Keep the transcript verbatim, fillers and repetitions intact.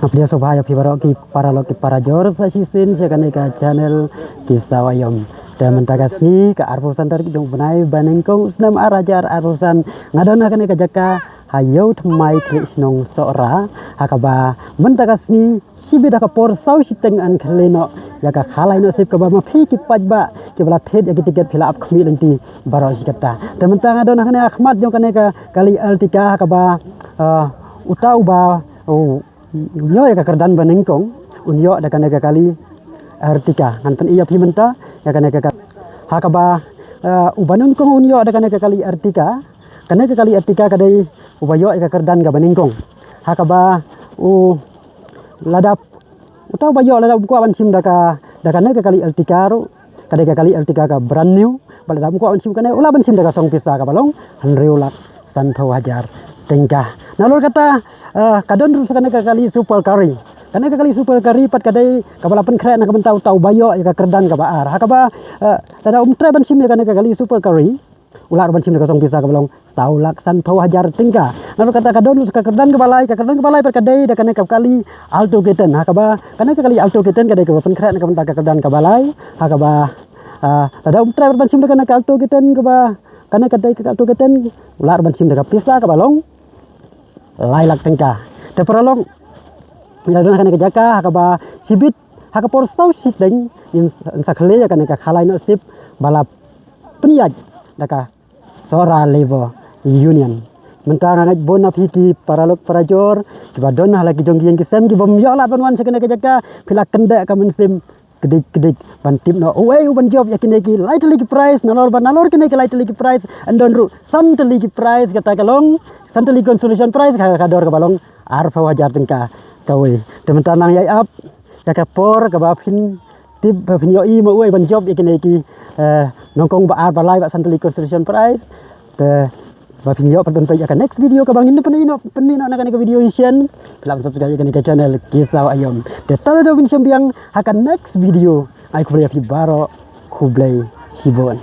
Pdiangsngewbha ïa phi baroh ki paralok ki parajor sa shisien sha kane ka channel Ki Saw Aïom. Te mynta ka sngi ka arphew san tarik jong u bnai ba nyngkong u snem ar hajar arphew san, nga don ha kane ka jaka ha Ïew Thymmai Khlieh Shnong Sohra, ha kaba mynta ka sngi shibit ha ka por saw shiteng ngan khlei noh ïa ka khalai noh sip kaba ma phi ki paidbah kiba la thied ïa ki tiket phi la ap khmih lynti baroh shi katta. Te mynta nga don ha kane ha khmat jong kane ka kali Ertiga ha kaba, ah, uta uba, oh, ïoh ïa ka kyrdan ba nyngkong un ïoh da kane ka kali Ertiga. Ngan pyni ïa phi mynta ïa kane ka kali. Ha kaba, eh, uba nyngkong un ïoh da kane ka kali Ertiga. Kane ka kali Ertiga ka dei uba ïoh ïa ka kyrdan kaba nyngkong. Ha kaba u lada uta uba ïoh lada um kwah ban shim da ka, da kane ka kali Ertiga ruh, ka dei ka kali Ertiga ka brand new, ba lada um kwah ban shim kane u lah ban shim da ka song pisa kaba long hynriew lak sanphew hajar tyngka. Nalor kata, eh, ka don ruh sa kane ka kali Super Carry. Kane ka kali Super Carry pat ka dei kaba la pynkhreh na ka bynta uta uba ïoh ïa ka kyrdan kaba ar. Ha kaba, eh, lada um treh ban shim ïa kane ka kali Super Carry, u lah ruh ban shim da ka song pisa kaba long saw lak sanphew hajar tyngka. Nalor kata ka don ruh sa ka kyrdan kaba lai, ka kyrdan kaba lai pat ka dei da kane ka kali Alto K ten. Ha kaba kane ka kali Alto K ten ka dei kaba pynkhreh na ka bynta ka kyrdan kaba lai. Ha kaba, ah, lada um treh ban shim da kane ka Alto K ten kaba, kane ka dei ka Alto K ten, u lah ruh ban shim da ka pisa kaba long lai lak tyngka. Te paralok, ïa don ha kane ka jaka ha kaba shibit ha ka por saw shiteng ngin sa khlei ïa kane ka khalai noh sip ba la pynïaid da ka Sohra Labour Union. Mynta nga ngeit bun na phi ki paralok parajor kiba don ha la ki jong ki ïing ki sem kibym ïoh lad ban wan sha kane ka jaka, phi la kyndit ka mynsiem kdik kdik ban tip noh uei u ban jop ïa kine ki lai tylli ki prize. Nalor ba nalor kine ki lai tylli ki prize yn don ruh san tylli ki prize, kata ka long san tylli consolation prize, ka, ka dor kaba long arphew hajar tyngka kawei. Te mynta nang ïai ap ïa ka por kaba phin tip ba phin ïohi ma uei ban jop ïa kine ki, eh, nyngkong, ba ar, ba lai, ba san tylli consolation prize. Te ba phin ïoh pat ban peit ïa ka next video kaba ngin pynmih noh, pynmih noh na kane ka video shisien. Phi lah ban subscribe ïa kane ka channel Ki Saw Aïom. Te tang da phin shem biang ha ka next video. Ai khublei ïa phi baroh, khublei shibun.